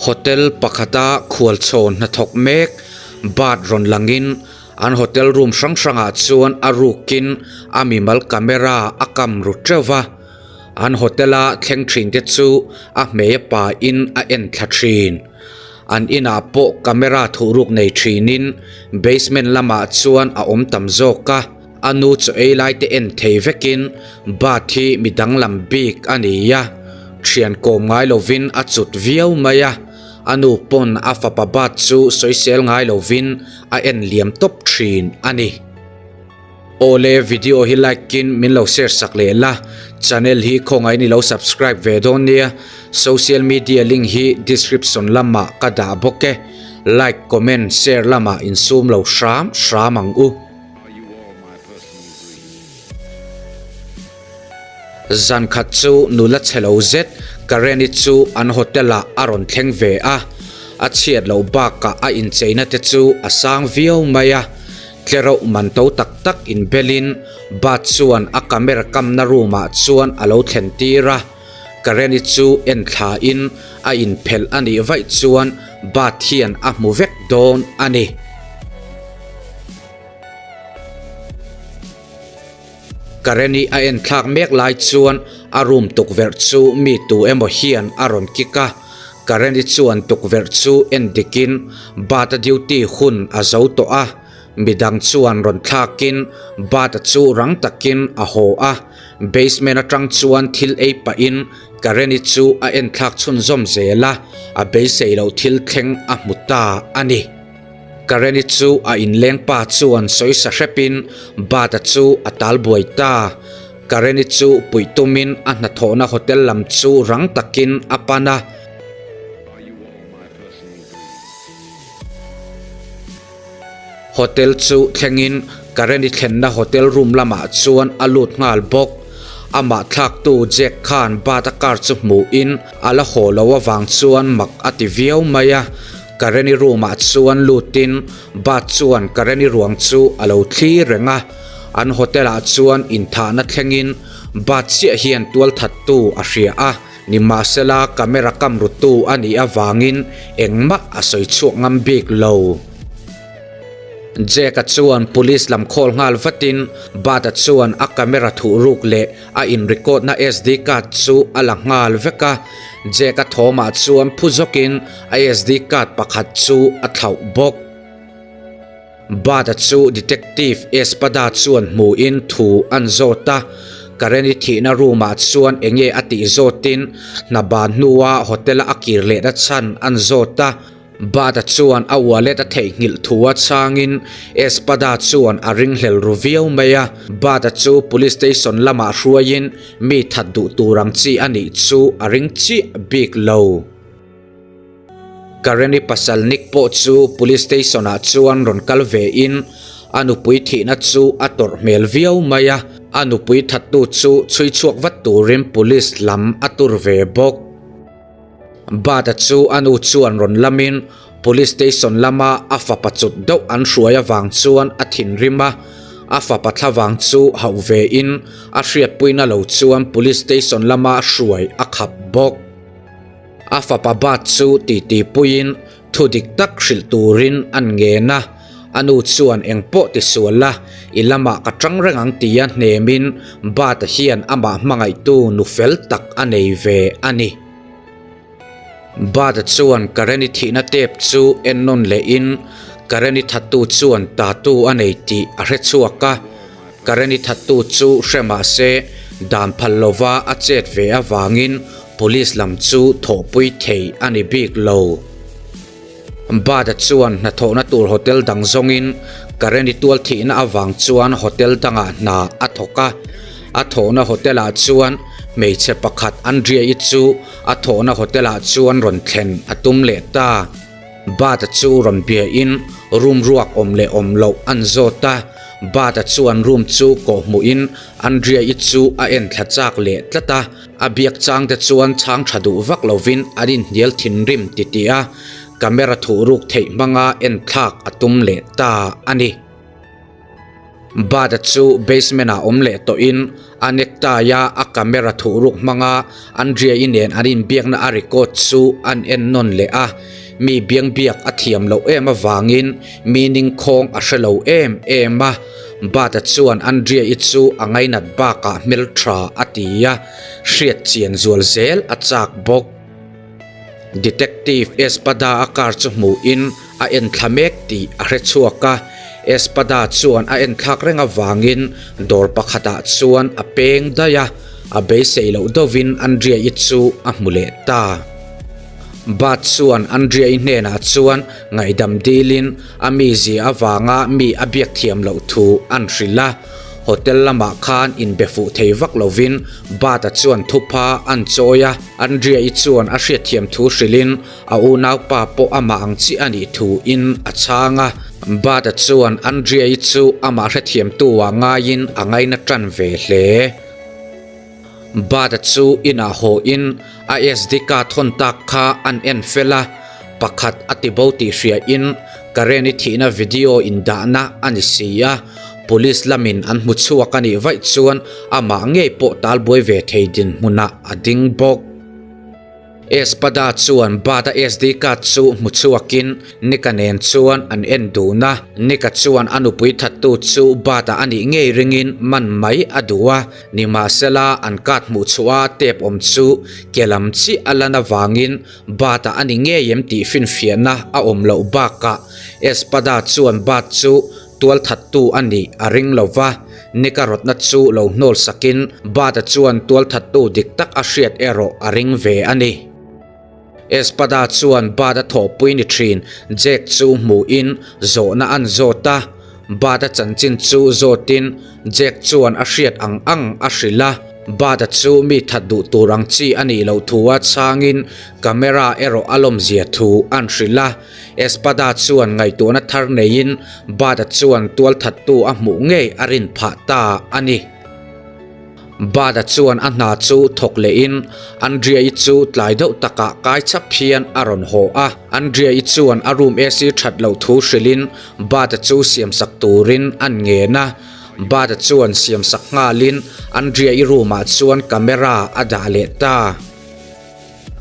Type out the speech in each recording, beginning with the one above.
Hotel pakhata khualchhawn hnathawk mek bat rawn langin an hotel room hrang hrangah chuan a rukin a mimal camera a kam ru teuh va. An hotel a thleng thin te chu a hmei a pain a en thla thin. An inah pawh camera thuhruk nei thinin basement lamah chuan a awm tam zawk a, a nu chaw ei lai te en thei vekin bath hi mi danglam bik a ni a, thian kawm ngai lovin a cut viau mai a, a nu pawn a fapa bath chu sawisel ngai lovin a en liam tawp thin a ni. Awle video hi like in min lo share sak leh la, channel hi khawngaih in i lo subscribe ve dawn nia, social media link hi description lamah ka dah bawk e, like comment share lamah insum lo hram hram ang u. Zan khat chu nula chhe lo zet Karen-i chu an hotel ah a rawn thleng ve a, a chhiat loh bakah a incheina te chu a sang viau mai a, Tlereuh man to tak tak inbelin Bud chuan a camera kamna room ah chuan a lo thlen tir a, Karen-i chu en thlain a inphelh a nih vaih chuan Bud hian a hmu vek dawn a ni. Karen-i a en thlak mek lai chuan a room tukverh chu mi tu emaw hian a rawn kick a, Karen-i chuan tukverh chu en dikin Bud-a duty hun a zo tawh a, midang chuan rawn thlakin Bud-a chu rang takin a haw a, basement atang chuan thil ei pahin Karen-i chu a en thlak chhunzawm zel a, a beisei loh thil thleng a hmu ta a ni. Karen-i chu a inleng pa chuan sawisa hrepin Bud-a chu a tal buai ta. Karen-i chu puih tumin a hnathawhna hotel lam chu rang takin a pan a. Hotel chu thlengin Karen-i thlenna hotel room lamah chuan a lut nghal bawk. Amah thlaktu Jack khan Bud-a car chu hmuhin a la haw lo avang chuan mak a ti viau mai a. Karen-i room ah chuan lutin Bud chuan Karen-i ruang chu a lo thlir reng a, an hotel ah chuan inthahna thlengin Bud chiah hian tualthattu a hria a, nimahsela camera kam rutu a nih avangin engmah a sawi chhuak ngam bik lo. Jack-a chuan police lam call nghal vatin Bud-a chuan a camera thuhruk leh A in record na SD card chu a la nghal vek a, Jack a thawmah chuan phu zawkin a SD card pakhat chu a thlauh bawk. Bud-a chu Detective Espada chuan hmuhin thu an zawt a, Karen-i thihna room-ah chuan enge a tih zawtin hna ban hnua hotel-a a kir lehna chhan an zawt a. Bud-a chuan a wallet a theihnghilh thu a chhangin Espada chuan a ringhlel ru viau mai a. Bud-a chu police station lamah hruaiin mi that duh tur ang chi a nih chu a ring chiah bik lo. Karen-i pasal Nick pawh chu police station ah chuan rawn kal ve in a nupui thihna chu a tawrh hmel viau mai a, a nupui thattu chu chhui chhuak vat turin police lam a tur ve bawk. Bud-a chu a nu chuan rawn lamin Police Station lama a fapa chut deuh an hruai avang chuan a thinrim a, a fapa thlavang chu hauh vein a hriatpuina lo chuan Police Station lama hruai a khap bawk. A fapa Bud chu titi puiin thu dik tak hrilh turin an ngen a, a nu chuan engpawh ti sual la, i lamah ka tang reng ang tia hnemin Bud-a hian amah hmangaihtu nu fel tak a nei ve a ni. Bud-a chuan Karen-i thihna tep chu en nawn lehin Karen-i thattu chuan tattoo a nei tih a hre chhuak a, Karen-i thattu chu hre mah se dan phal lova a chet ve avangin Police lam chu thawhpui thei a ni bik lo. Bud-a chuan hnathawhna tur hotel dang zawngin Karen-i tual thihna avang chuan hotel dangah hna a thawk a. A thawhna hotel-ah chuan hmeichhe pakhat Andrea-i chu a thawhna hotel-ah chuan rawn thlen a tum leh ta. Bud-a chu rawn biain room ruak awm leh awm loh an zawt a. Bud-a chuan room chu kawhhmuhin Andrea-i chu a en thla chak leh tlat a. A biak chang te chuan chhang tha duh vak lovin an inhnial thinrim titih a, camera thuhruk theih hmanga en thlak a tum leh ta a ni. Bud-a chu basement-ah awm leh tawhin a necktie-a a camera thuhruk hmanga Andrea-i nen an inbiakna a record chu an en nawn leh a, mi biangbiak a thiam loh em avangin mi ningkhawng a hre lo em em a. Bud-a chuan Andrea-i chu a ngainat bakah hmeltha a ti a, hriat chian zual zel a chak bawk. Detective Espada a car chu hmuhin a en thla mek tih a hre chhuak a, Espada chuan a en thlak reng avangin dawr pakhatah chuan a peng daih a, a beisei loh deuhin Andrea-i chu a hmu leh ta. Bud chuan Andrea-i hnenah chuan ngaihdam dilin a mizia avanga mi a biak thiam loh thu an hrilh a, hotel lamah khan inbe fuh thei vak lovin Bud-a chuan thupha an chawi a. Andrea-i chuan a hriatthiam thu hrilhin a unaupa pawh amah ang chiah a nih thuin a chhang a. Bud-a chuan Andrea-i chu amah hrethiamtu-ah ngaiin a ngaina tan ve hle. Bud-a chu inah hawhin a SD card hawn tak kha an en fel a, pakhat a ti bo tih hriain Karen-i thihna video indahna a ni si a. Police lamin an hmu chhuak a nih vaih chuan amah ngei pawh talbuai ve thei dinhmunah a ding bawk. Espada chuan Bud-a SD card chu hmu chhuakin Nick-a nen chuan an en dun a. Nick-a chuan a nupui thattu chu Bud-a a nih ngei ringin man mai a duh a, nimahsela an card hmuh chhuah a tape awm chu ke lam chiah a lan avangin Bud-a a ni ngei em tih finfiahna a awm loh bakah Espada chuan Bud chu Tualthattu a nih a ring lo va, Nick-a rawtna chu lo hnawl sakin Bud-a chuan tualthattu dik tak a hriat erawh a ring ve a ni. Espada chuan Bud-a thawhpui ni thin Jack chu hmuhin zawhna an zawt a, Bud-a chanchin chu zawtin Jack chuan a hriat ang ang a hrilh a, Bud-a chu mi that duh tur ang chi a nih loh thu a chhangin camera erawh a lawmzia thu an hrilh a. Espada chuan ngaihtuahna thar neiin Bud-a chuan tualthattu a hmuh ngei a rin phah ta a ni. Bud-a chuan a hna chu thawk lehin Andrea-i chu tlai deuh takah kai chap hian a rawn haw a. Andrea-i chuan a room AC that loh thu hrilhin Bud-a chu siamsak turin an ngen a. Bud-a chuan siamsak nghalin Andrea-i room-ah chuan camera a dah leh ta.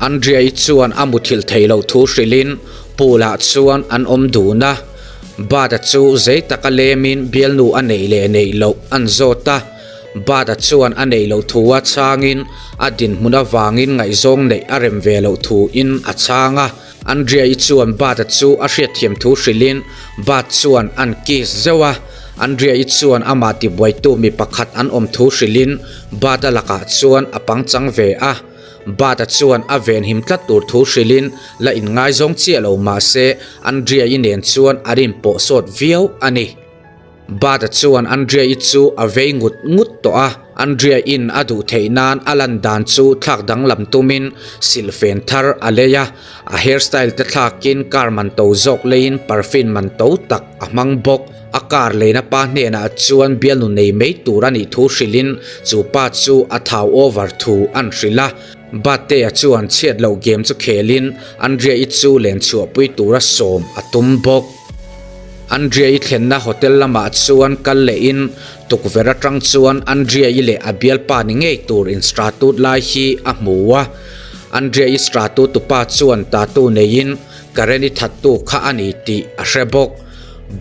Andrea-i chuan a muthilh theih loh thu hrilhin pool-ah chuan an awm dun a. Bud-a chu zei taka lemin bialnu a neih leh neih loh an zawt a. Bud-a chuan a neih loh thu a chhangin a dinhmun avangin ngaihzawng neih a rem ve loh thuin a chhang a. Andrea-i chuan Bud-a chu a hriatthiam thu hrilhin Bud chuan an kiss zeuh a. Andrea-i chuan amah tibuaitu mi pakhat an awm thu hrilhin Bud-a lakah chuan a pangchang ve a. Bud-a chuan a venhim tlat tur thu hrilhin la inngaizawng chiah lo mah se Andrea-i nen chuan a rin pawh sawt viau a ni. Bud-a chuan Andrea-i chu a vei ngut ngut tawh a, Andrea-in a duh theih nan a lan dan chu thlak danglam tumin silhfen thar a lei a, a hairstyle te thlakin car man to zawk leiin perfume man to tak a hmang bawk. A car leina pa hnenah chuan bialnu nei mai tur a nih thu hrilhin chu pa chu a thau over thu an hrilh a. Bate-a chuan chhiat loh game chu khelin Andrea-i chu len chhuahpui tura sawm a tum bawk. Andrea-i thlenna hotel lamah chuan kal lehin tukverh atang chuan Andrea-i leh a bialpa ni ngei tur instratut lai hi a hmu a. Andrea-i stratut tupa chuan tattoo neiin Karen-i thattu kha a ni tih a hre bawk.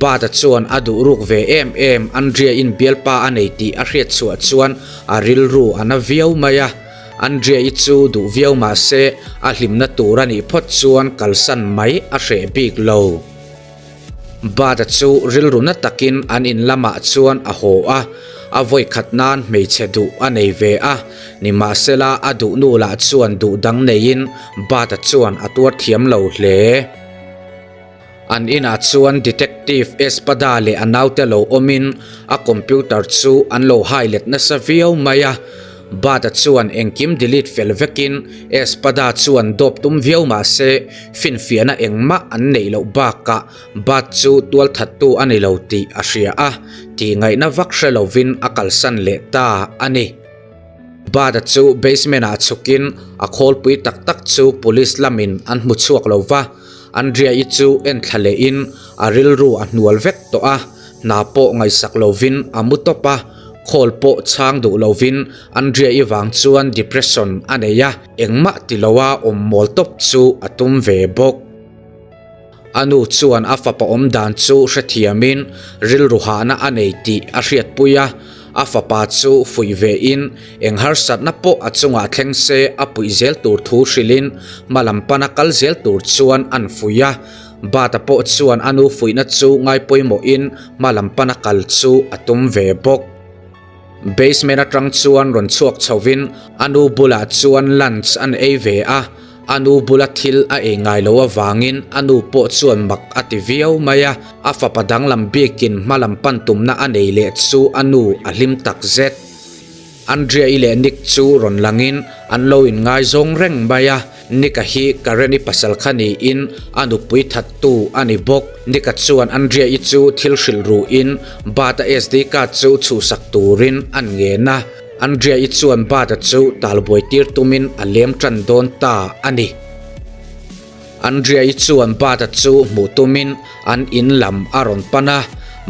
Bud-a chuan a duh ruk ve em em, Andrea-in bialpa a nei tih a hriat chhuah chuan a rilru a na viau mai a. Andrea-i chu duh viau mah se a hlimna tur a nih phawt chuan kalsan mai a hreh bik lo. Bud-a chu rilru na takin an in lamah chuan a haw a, a vawi khat nan hmeichhe duh a nei ve a, nimahsela a duh nu lah chuan duh dang neiin Bud-a chuan a tuar thiam lo hle. An inah chuan Detective Espada leh a naute lo awmin a computer chu an lo hai let nasa viau mai a. Bud-a chuan engkim delete fel vekin Espada chuan dawp tum viau mah se finfiahna engmah an neih loh bakah Bud chu tualthattu a ni lo tih a hria a, tihngaihna vak hre lovin a kalsan leh ta a ni. Bud-a chu basement-ah chhukin a khawlpui tak tak chu police lamin an hmu chhuak lo va. Andrea-i chu en thla lehin a rilru a hnual vek tawh a, Hna pawh ngaihsak lovin a mu tawp a, call pawh chhang duh lovin Andrea-i vang chuan depression a nei a, engmah ti loa awm mawl tawp chu a tum ve bawk. A nu chuan a fapa awm dan chu hrethiamin rilru hahna a nei tih a hriatpui a, a fapa chu fuih vein eng harsatna pawh a chungah thleng se a puih zel tur thu hrilhin hma lam pana kal zel tur chuan an fuih a. Bata pawh chuan a nu fuihna chu ngaipawimawhin hma lam pana kal chu a tum ve bawk. Basement atang chuan rawn chhuak chhovin a nu bulah chuan lunch an ei ve a, a nu bula thil a ei ngai lo avangin a nu pawh chuan mak a ti viau mai a, a fapa danglam bikin hma lam pan tumna a nei leh chu a nu a hlim takzet. Andrea-i leh Nick chu rawn langin an lo inngaizawng reng mai a, Nick-a hi Karen-i pasal kha niin a nupui thattu a ni bawk. Nick-a chuan Andrea-i chu thil hrilh ruhin Bart-a SD card chu chhuhsak turin an ngen a, Andrea-i chuan Bart-a chu talbuai tir tumin a lem tan dawn ta a ni. Andrea-i chuan Bart-a chu hmuh tumin an in lam a rawn pan a,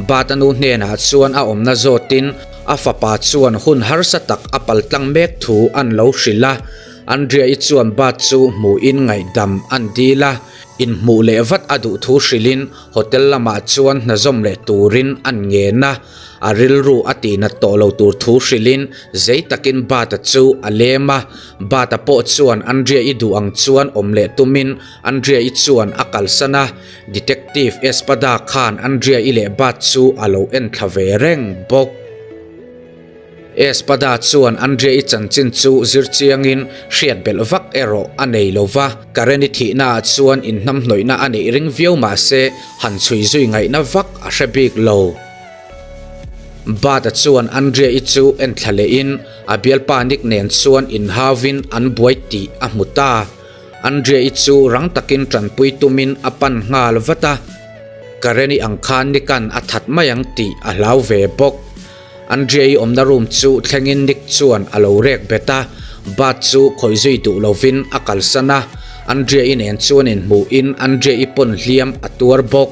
Bart-a nu hnenah chuan a awmna zawtin a fapa chuan hun harsa tak a paltlang mek thu an lo hrilh a. Andrea-i chuan Bart chu hmuhin ngaihdam an dil a, inhmuh leh vat a duh thu hrilhin hotel lamah chuan hna zawm leh turin an ngen a. A rilru a tihnat tawh lo tur thu hrilhin zei takin Bart-a chu a lem a, Bart-a pawh chuan Andrea-i duh ang chuan awm leh tumin Andrea-i chuan a kalsan a, Detective Espada khan Andrea-i leh Bart chu a lo enthla ve reng bawk. Espada chuan Andrea-i chanchin chu zir chiangin hriat belh vak erawh a nei lo va, Karen-i thihnaah chuan inhnamhnawihna a neih ring viau mah se han chhui zui ngaihna vak a hre bik lo. Bart-a chuan Andrea-i chu enthla lehin a bialpa Nick nen chuan inhauvin an buai tih a hmu ta. Andrea-i chu rang takin tanpui tumin a pan nghal vat a, Karen-i ang khan Nick-a'n a that mai ang tih a hlau ve bawk. Andrea-i awmna room chu thlengin Nick chuan a lo rek bet a, Bart chu khawih zui duh lovin a kalsan a, Andrea-i nen chuan inhmuhin Andrea-i pawn hliam a tuar bawk.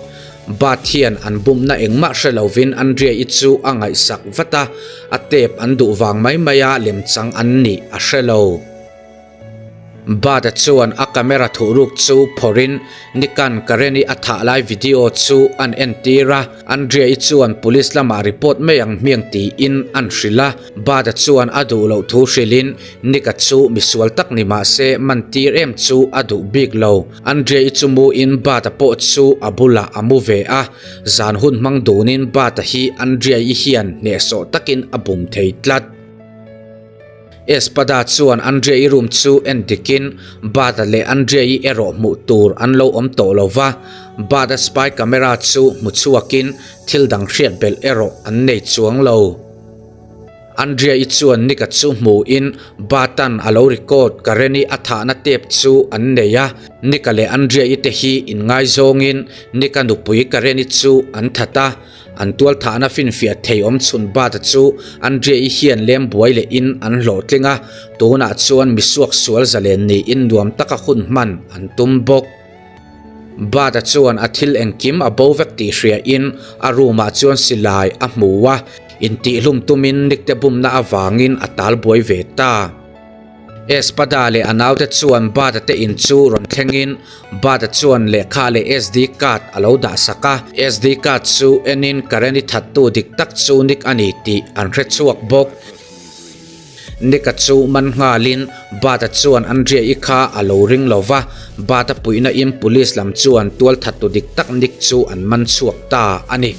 Bart hian an bumna engmah hre lovin Andrea-i chu a ngaihsak vat a, a tape an duh vang mai maia lemchang an nih a hre lo. Bart-a chuan a camera thuhruk chu phawrhin Nick-a'n Karen-i a thah lai video chu an entir a, Andrea-i chuan police lamah report mai ang hmiang tiin an hrilh a, Bart-a chuan a duh loh thu hrilhin Nick-a chu misual tak ni mah se man tir em chu a duh bik lo. Andrea-i chu muin Bart-a pawh chu a bulah a mu ve a, zan hun hmang dunin Bart-a hi Andrea-i hian hnehsawh takin a bum thei tlat. Espada chuan Andrea-i room chu en dikin Bart-a leh Andrea-i erawh hmuh tur an lo awm tawh lo va, Bart-a spy camera chu hmu chhuakin thil dang hriat belh erawh an nei chuang lo. Andrea-i chuan Nick-a chu hmuhin Bart-a'n a lo record Karen-i a thahna tape chu an nei a, Nick-a leh Andrea-i te hi inngaizawngin Nick-a nupui Karen-i chu an that a, An tualthahna finfiah thei awm chhun Bata chu Andrea-i hian lem buai lehin an hlawhtling a, tunah chuan misuak sual zalen niin nuam taka hun hman an tum bawk. Bata chuan a thil engkim a bo vek tih hriain a room-ah chuan silai a hmu a, intihhlum tumin Nick te bumna avangin a talbuai ve ta. Espada leh a naute chuan Bata te in chu rawn thlengin Bata chuan lehkha leh SD card a lo dah sak a, SD card chu enin Karen-i thattu dik tak chu Nick a ni tih an hre chhuak bawk. Nick-a chu man nghalin Bata chuan Andrea-i kha a lo ring lo va, Bata puihna in police lam chuan tualthattu dik tak Nick chu an man chhuak ta a ni.